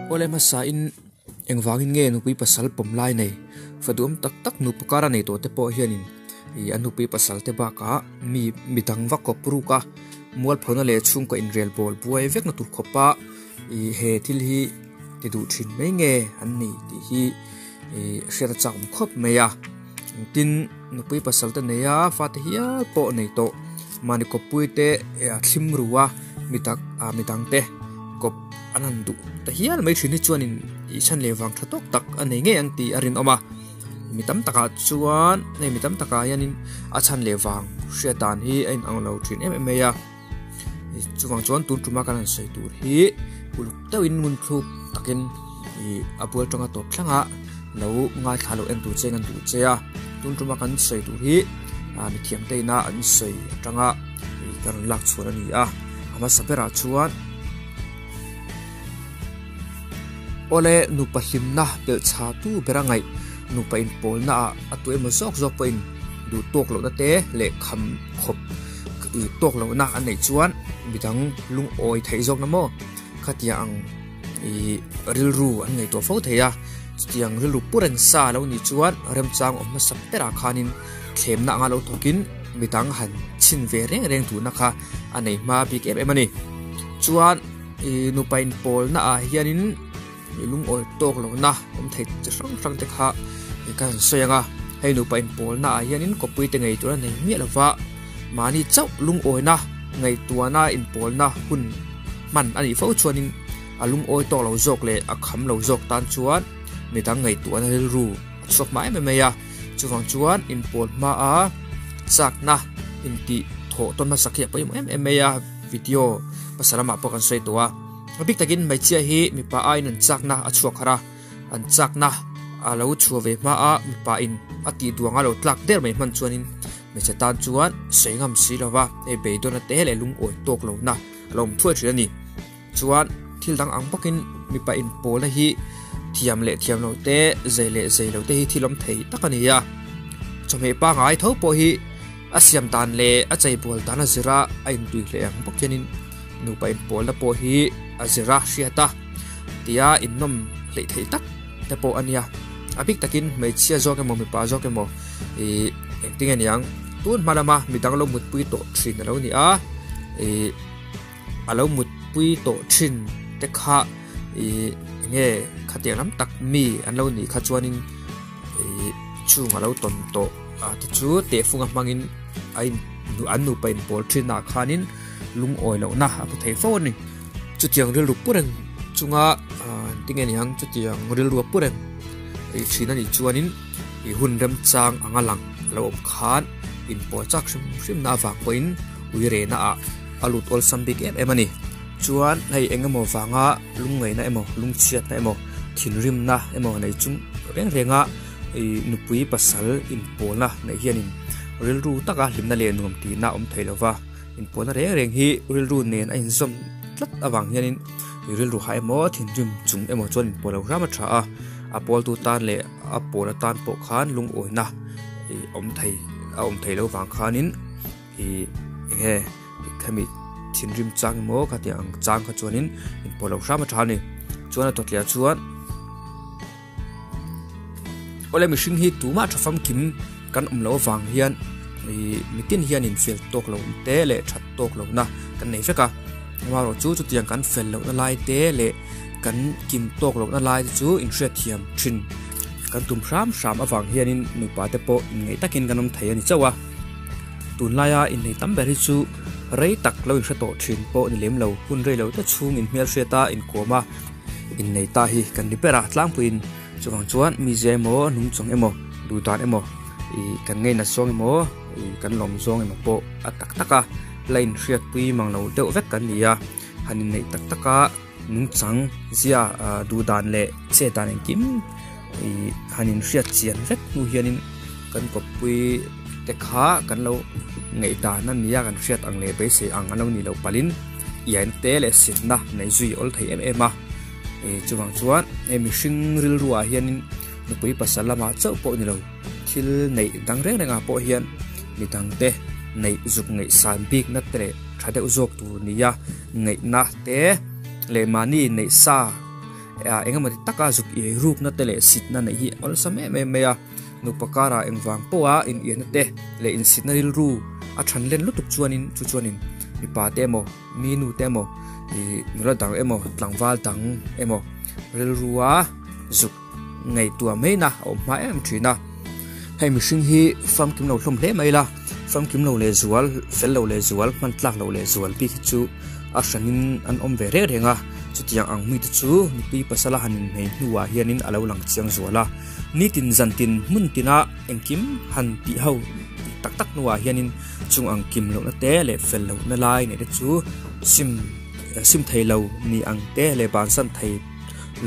Awle hmasa in engvangin nge nupui pasal pawm lai nei fa duhawm tak tak nupa kara nei tawh te pawh hianin ih an nupui pasal te bakah mi midang va kawp ruk a mualphona leh chhungkaw inrel bawl buai vek na tur khawpa ih he thil hi ti duh thin mai nge an ni tih hi ih hriat a chak awm khawp mai a tin nupui pasal te nei a fate hial pawh nei tawh mahni kawppui te a thlim ru a mitak ah midang te kawp an han duh ta hial mai thin hi chuanin ih chhan leh vang tha tawk tak a nei ngei ang tih a rinawm a mi tam takah chuan hei mi tam takah hianin a chhan leh vang hriat dan hi a inang lo thin em em mai a chuvang chuan tun tuma kan han sawi tur hi uluk deuhin ngun thluk takin ih a bual tanga tawp thlengah lo ngaithla lo en tur che ngan duh che a tun tuma kan sawi tur hi ah mithiam te ina an sawi atanga ih ka rawn lak chhuah a ni a a hmasa berah chuan awle nupa hlimna belh chha tu bera ngaih nupa inpawlna ah a tu emaw zawk zawk pawhin duh tawk lohna te leh kham khawp ih tawk lohna an neih chuan midang lungawi theih zawk na maw khatiang ang ih rilru an ngaihtuah fo thei a chutiang rilru pu reng sa lo nih chuan remchang awm hmasa berah khanin thlemna anga lo thawkin midang han chhin ve reng reng duhna kha a nei hma bik em em a ni chuan ih nupa inpawlna ah hianin ih lungawi tawk lohna awm thei chi hrang hrang te kha ih ka han sawi ang a hei nupa inpawlna ah hianin kawppui te ngei tur a nei miah lova mahni chauh lungawina ngaihtuahna inpawlna hun hman a nih fo chuanin a lungawi tawk lo zawk leh a kham lo zawk tan chuan midang ngaihtuahna rilru a chhuak hma em em mai a chuvang chuan inpawl hmaa chakna intih thawh tawn hmasak hi a pawimawh em em mai a video hmasa lamah pawh kan sawi tawh a a bik takin hmeichhia hi mipa aiin an chakna a chhuak harh a an chakna a lo chhuah ve hma a mipa in a tih duang a lo tlak der mai hman chuanin hmeichhe tan chuan sawi ngam si lova hei beidawn te leh lungawi tawk lohna a lo awm thuai thin a ni. Chuan thil dang ang bawkin mipa inpawlna hi thiam leh thiam lo te, zei leh zei lo te hi thil awm thei tak a ni a. Chawhmeh pangngai tho pawh hi a siam dan leh a cheibual dan a zir a, a intui hle ang bawk hianin nupa inpawlna pawh hi a zir a hriat a tia innawm hleih theih tak te pawh a nia. A bik takin hmeichhia zawk emaw mipa zawk emaw ih engtin nge niang tun hma lama midang lo mutpui tawh thin a lo ni a ih. A lo mutpui tawh thin te kha ih enge khatiang lam tak mi an lo nih kha chuanin ih chung a lo tawn tawh a te chu tehfunga hmangin a in an nupa inpawl thin ah khanin lungawi lohna a hmu thei fo a ni. Chutiang rilru pu reng chunga ah tinge niang chutiang rilru a pu reng ih thin a nih chuanin ih hun remchang anga lang a lo awm khan inpawl chak hrim hrim na avang pawhin uirehna ah a lut awlsam bik em em a ni. Chuan hei eng emaw vanga lungngaihna emaw lungchhiatna emaw thinrimna emaw nei chung reng renga ih nupui pasal inpawlna neih hianin rilru taka hlimna leh nuam tihna a awm thei lo va, inpawlna reng reng hi rilru nen a inzawm tlat avang hianin rilru hah emaw thinrim chung emaw chuan inpawl lo hram a tha a, a pawltu tan leh a pawl atan pawh khan lungawina ih awm thei a awm thei lo vang khanin. Ih enge khami thinrim chang emaw kha tih ang chang kha chuanin inpawh lo hram a tha a ni chuan a tawtliah chuan awle mihring hi tumah tha famkim kan awm loh avang hian ih mitin hian in fel tawk lo te leh that tawk loh na kan nei vek a amaherawh chu chutiang kan fel loh na lai te leh kan kim tawk loh na lai te chu inhriatthiam thin kan tum hram hram avang hianin nupa te pawh inngeih takin kan awm thei a ni chauh a. Tunlaia innei tam ber hi chu rei tak lo inhre tawh thin pawh ni lem lo, hun rei lo te chhung inhmel hriat a, inkuam a, innei ta hi kan ni ber a tlangpuiin. Chuvang chuan mizia emaw, nungchawng emaw, duhdan emaw, ih kan ngeinat zawng emaw, ih kan lawm zawng emaw pawh a tak tak a, la inhriatpui mang lo deuh vek kan ni a, han inneih tak tak a nungchang zia duhdan leh chet dan engkim ih han inhriat chian vek hnu hianin kan kawppui te kha kan lo ngaihdan a nia kan hriat ang leh beisei ang an lo nih loh palhin iaina te leh sitna nei zui awl thei em em a ih chuvang chuan hei mihring rilru ah hianin nupui pasal lamah chauh pawh ni lo thil neih dang reng reng ah pawh hian midang te neih zuk ngaihsan bikna te leh tha deuh zawk tur nia ngaihna te leh mahni neih sa. Engemaw ti taka zuk iai rukna te leh sitna neih hi awlsam em em mai a, nupa karah engvang pawha iniahna te leh insitna rilru a than len lutuk chuanin chu chuanin mipa te emaw mi nu te emaw ih nula dang emaw tlangval dang emaw rilrua zuk ngaihtuah maina a awm hma em thin a. Hei mihring hi famkim lo hlawm hle mai la, famkim lo leh zual, fel lo leh zual, hman tlak lo leh zual bik hi chu a hranin an awm ve reng reng a, chutiang ang mite chu nupui pasala han inhmei hnuah hianin a lo lang chiang zual a, nitin zantin hmun tina engkim han tih ho tih tak tak hnuah hianin chung ang kim lohna te leh fel lohna lai neih te chu sim sim thei lo ni ang te leh bansan thei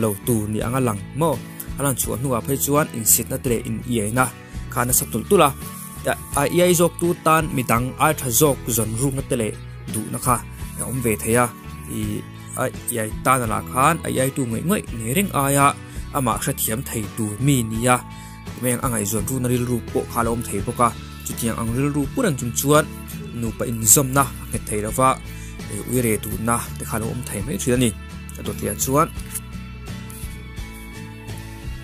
lo tur ni anga lang maw? A lan chhuah hnuah phei chuan insitna te leh iniaina kha a nasa tulh tulh a, a iai zawk tu tan midang ai tha zawk zawn rukna te leh duhna kha a awm ve thei a, ih a iai tan alah khan a iaitu ngawih ngawih nei reng aia amah hrethiam thei tur mi nia meng a ngaihzawn rukna rilru pawh kha a lo awm thei bawk a, chutiang ang rilru pur ang chung chuan nupa inzawmna a nghet thei lova uire duhna te kha a lo awm thei mai thin a ni. A dawtliah chuan.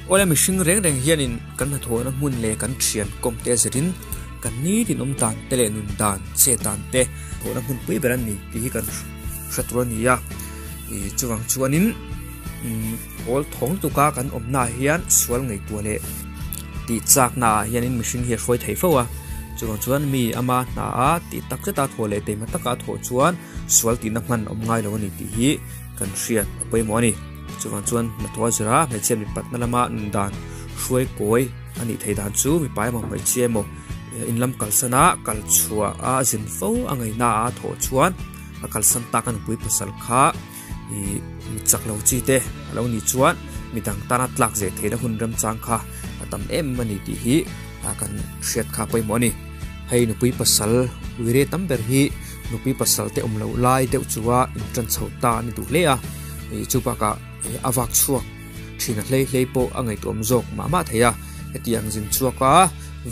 Awle mihring reng reng hianin kan hnathawhna hmun leh kan thian kawm te zirin kan nitin awm dan te leh nun dan chet dan te thawhna hmun pui ber an ni tih hi kan hre tur a ni a. Ih chuvang chuanin umm awl thawng lutuk a kan awmna ah hian sual ngaihtuah leh tih chakna ah hianin mihring hi a hruai thei fo a. Chuvang chuan mi ama hna a tih tak zeta thawh leh teima taka thawh chuan sual tihna hman awm ngai lo a ni tih hi kan hriat a pawimawh a ni. Chuvang chuan hnathawh a zir a, hmeichhia mipatna lama nun dan hruai kawi a nih theih dan chu mipa emaw hmeichhia emaw inlam kalsan a kal chhuah a zin fo a ngaihna a thawh chuan a kalsan tak a nupui pasal kha ih mi chak lo chi te a lo nih chuan midang tana tlak zeh theihna hun remchang kha a tam em a ni tih hi kan hriat kha a pawimawh a ni. Hei nupui pasal uire tam ber hi nupui pasal te awm loh lai deuh chu a intan chho ta a ni duh hle a. Ih chu bakah ih a vak chhuak thin a hlei hlei pawh a ngaihtuahawm zawk mah mah thei a hetiang zin chhuak a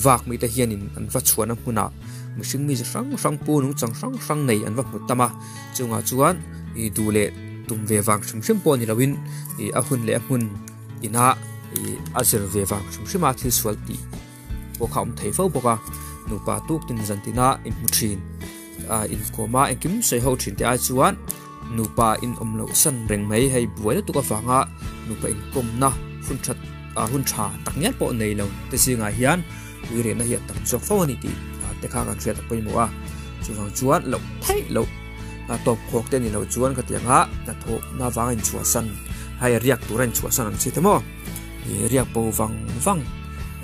vak mite hianin an va chhuahna hmunah mihring mi chi hrang hrang pu nungchang hrang hrang nei an va hmu tam a chungah chuan ih duh leh tum ve vang hrim hrim pawh ni loin ih a hun leh a hmun inah ih a zir ve vang hrim hrim a thil sual tih pawh kha a awm thei fo bawk a nupa tuk tin zan tina inhmu thin ah inkawm a engkim sawi ho thin te ai chuan. Nupa inawm loh san reng mai hei buai lutuk avanga nupa inkawmna hun that ah hun tha tak ngial pawh nei lo te zingah hian uirehna hi a tam zawk fo a ni tih te kha kan hriat a pawimawh a chuvang chuan loh theih loh a tawp khawk te ni lo chuan khatiang a hnathawhna avanga inchhuahsan hei riak tura inchhuahsan ang chi te maw ih riak bo vang vang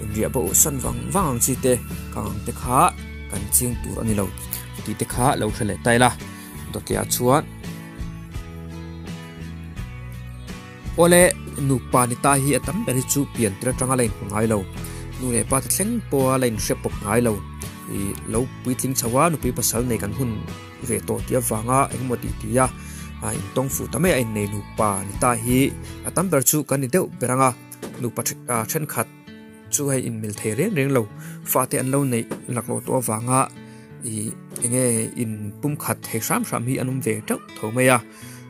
inriah bo san vang vang ang chi te kang ang te kha kan ching tur a ni lo tih te kha lo hre leh ta ila. Dawtliah chuan Awle nupa ni ta hi a tam ber hi chu pian tir atanga la inhmu ngai lo nu leh pa te thleng pawha la inhre pawp ngai lo ih lo puitling chho a nupui pasal nei kan hun ve tawh tih avanga engemaw tih tih a a intawng fuh ta mai a innei nupa ni ta hi a tam ber chu kan ni deuh ber ang a nupa thenkhat chu hei inmil thei reng reng lo fate an lo neih laklawh tawh avanga ih enge in pumkhat thei hram hram hi an awm ve teuh tho mai a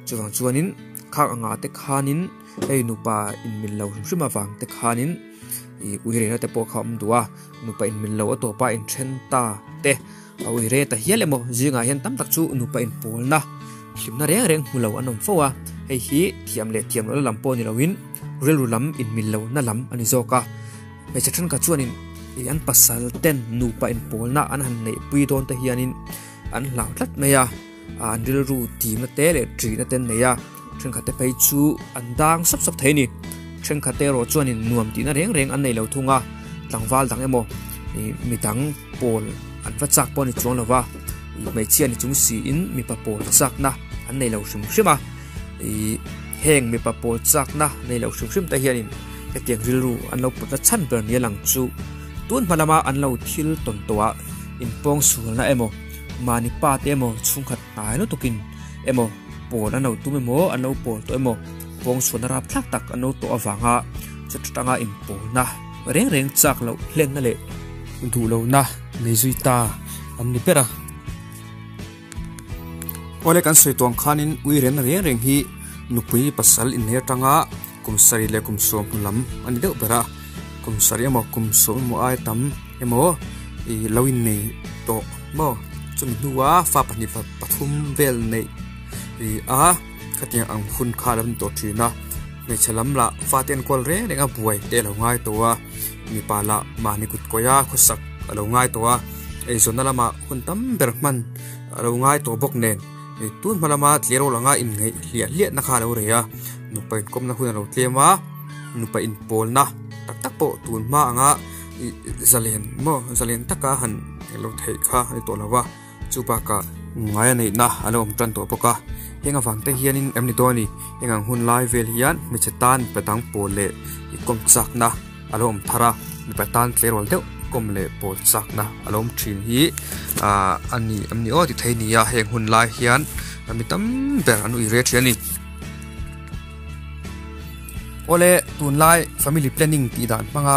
chuvang chuanin khak anga te khanin hei nupa inmil lo hrim hrim avang te khanin ih uirena te pawh kha a awm duh a nupa inmil lo a tawpa inthen ta te a uire ta hial emaw zingah hian tam tak chu nupa inpawlna hlimna reng reng hmu lo an awm fo a hei hi thiam leh thiam lohna lam pawh ni loin rilru lam inmil lohna lam a ni zawk a hmeichhe thenkhat chuanin ih an pasal ten nupa inpawlna an han neih pui dawn te hianin an hlau tlat mai a an rilru timna te leh ṭihna te an nei a thenkhat te phei chu an dang sap sap thei a ni thenkhat te erawh chuanin nuam tihna reng reng an nei lo thung a tlangval dang emaw ih midang pawl an va chak pawh a ni chuang lo va ih hmeichhia ni chung siin mipa pawl chakna an nei lo hrim hrim a ih heng mipa pawl chakna nei lo hrim hrim te hianin hetiang rilru an lo putna chhan ber ni a lang chu tun hma lama an lo thil tawn tawh ah inpawng sualna emaw mahni pa te emaw chhungkhat hnai lutukin emaw pawl an lo tum emaw an lo pawl tawh emaw pawng sualna rapthlak tak an lo tawh avanga chu tanga inpawlna reng reng chak loh hlenna leh duh lohna nei zui ta an ni ber a. Awle kan sawi tuang khanin ui reng reng reng hi nupui pasal inhei atanga. kum sarih leh kum sawm hnu lam a ni deuh ber a, kum sarih emaw kum sawm emaw ai tam emaw ih lo innei tawh maw chumi hnua fa pahnih pathum vel neih ih a khatiang ang hun kha a lo ni tawh thin a hmeichhe lam lah fate enkawl reng reng a buai te a lo ngai tawh a mipa lah mahni kut kawih a khawsak a lo ngai tawh a eizawnna lamah hun tam ber hman a lo ngai tawh bawk nen. Tun hma lama tleirawl anga inngaih hliah hliah na kha a lo rei a, nupa inkawmna hun a lo tlem a, nupa inpawlna tak tak pawh tun hma anga ih zalen maw zalen taka han lo theih kha a ni tawh lo va, chu bakah ngai a neihna a lo awm tan tawh bawk a, heng avang te hianin em ni dawn a ni, heng ang hun lai vel hian hmeichhe tan mipa dang pawl leh inkawm chakna a lo awm thar a, mipa tan tleirawl deuh kawm leh pawl chakna a lo awm thin hi ahh a ni em ni aw ti thei nia heng hun lai hian mi tam ber an ui ve thin a ni. Awle tunlai family planning tih dan hmanga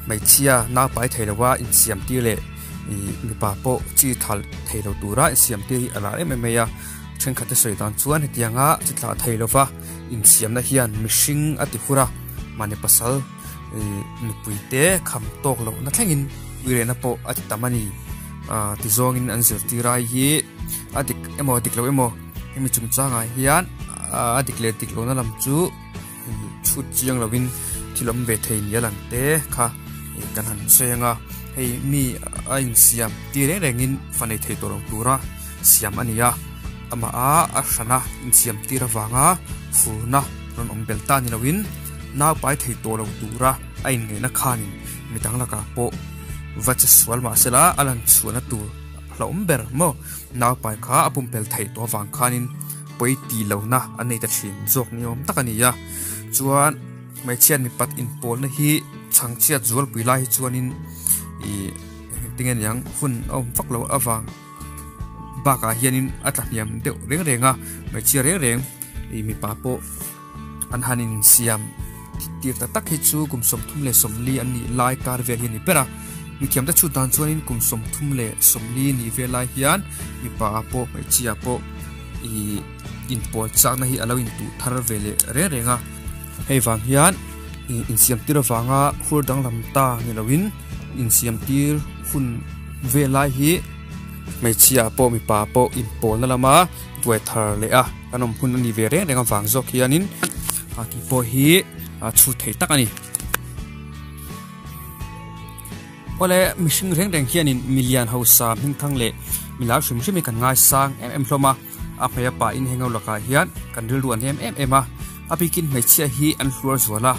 hmeichhia naupai thei lova insiam tir leh ih mipa pawh chi thal thei lo tura insiam tir hi a lar em em mai a, thenkhat te sawi dan chuan hetianga chi thlah thei lova insiamna hian mihring a ti hur a, mahni pasal ih nupui te kham tawk lohna thlengin uirehna pawh a ti tam a ni ah ti zawngin an zirtir ai hi a dik emaw dik lo emaw hemi chungchangah hian a dik leh dik lohna lam chu chhut chiang lovin thil awm ve thei ni a lang te kha kan han sawi ang a hei mi a insiam ti reng rengin fa nei thei tawh lo tura siam a ni a amah a a hrana insiam tir avanga furna rawn awm bel ta ni loin naupai thei tawh lo tura a inngaihna khanin midang lakah pawh va che sual mahsela a lan chhuahna tur hlauhawm ber maw naupai kha a pumpel theih tawh avang khanin pawi tih lohna an nei ta thin zawk ni awm tak a ni a chuan hmeichhia mipat inpawlna hi chhangchhiat zualpui lai hi chuanin ih engtin nge niang hun a awm vak loh avang bakah hianin a tla hniam deuh reng reng a hmeichhia reng reng ih mipa pawh an han insiam tir ta tak hi chu kum 34 an nih lai kar vel hi a ni ber a mithiam te chhut dan chuanin kum 34 nih vel lai hian mipa pawh hmeichhia pawh ih inpawl chakna hi a lo intuh thar ve leh reng reng a hei vang hian ih insiam tir avanga hur danglam ta ni loin insiam tir hun vel lai hi hmeichhia pawh mipa pawh inpawlna lama buai thar leh a kan awm hun a ni ve reng reng avang zawk hianin a tih pawh hi a chhut thei tak a ni. Awle mihring reng reng hianin milian hausa hmingthang leh milar hrim hrim hi kan ngaisang em em hlawm a, a hmei a pahin heng ho lakah hian kan rilru an hem em em a, a bikin hmeichhia hi an hluar zual a,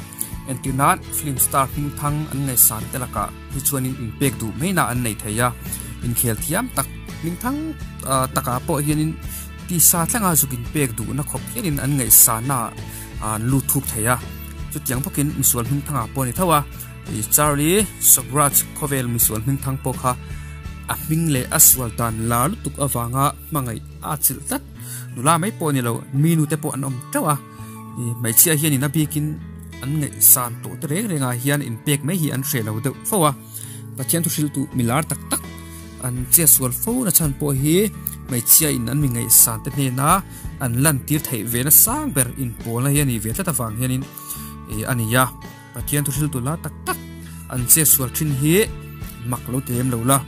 entir nan film star hmingthang an ngaihsan te lakah hi chuanin inpek duh mai na an nei thei a, inkhel thiam tak hmingthang takah pawh hianin tisa thlanga zuk inpek duhna khawp hianin an ngaihsana an lut thuk thei a, chutiang bawkin misual hmingthangah pawh a ni tho a. Ih Charlie Sobhraj khawvel misual hmingthang pawh kha a hming leh a sual dan lar lutuk avanga hmangaih a chilh tlat. Nula mai pawh a ni lo, mi nute pawh an awm teuh a. Ih hmeichhia hianin a bikin an ngaihsan tawh te reng rengah hian inpek mai hi an hreh lo deuh fo a. Pathian thu hrilh duh milar tak tak an che sual fo na chhan pawh hi hmeichhia in an mi ngaihsan te hnena an lantir theih ve na sang ber inpawlna hi a nih ve tlat avang hianin ih a ni a. Pathian thu hriltu la tak tak an che sual thin hi mak lo ti lem lo la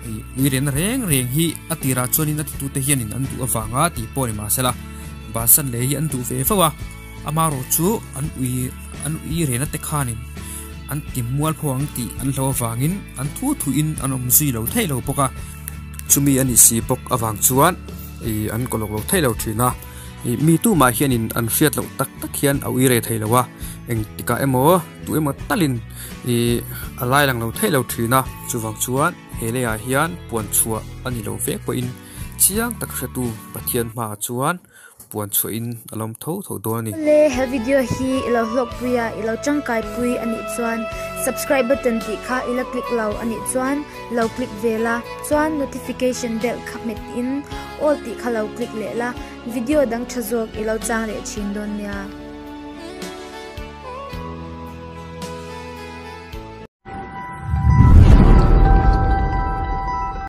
hei ui rena reng reng hi a tirah chuanin a titute hianin an duh avanga tih pawh ni mahsela bansan leh hi an duh ve fo a amaherawh chu an ui an ui rena te khanin an ti mual pho ang tih an hlo avangin an thu thuin an awm zui lo theih lo bawk a chumi a nih si bawk avang chuan ih an kawlawk lo theih lo thin a. Ih mi tumah hianin an hriat loh tak tak hian a ui rei thei lo a, engtikah emaw tu emaw talin ih a lai lang lo theih lo thin a, chuvang chuan he leiah hian puan chhuah a ni lo vek pawhin chiang tak hretu Pathian hmaah chuan puan chhuahin a lawm tho tho dawn a ni. Le he video hi i lo hlawkpui a, i lo tangkai pui a nih chuan subscribe button tih kha i la click lo a nih chuan lo click ve la, chuan notification bell kha hmet in All tih kha lo click leh la, video dang tha zawk i lo chang leh thin dawn nia.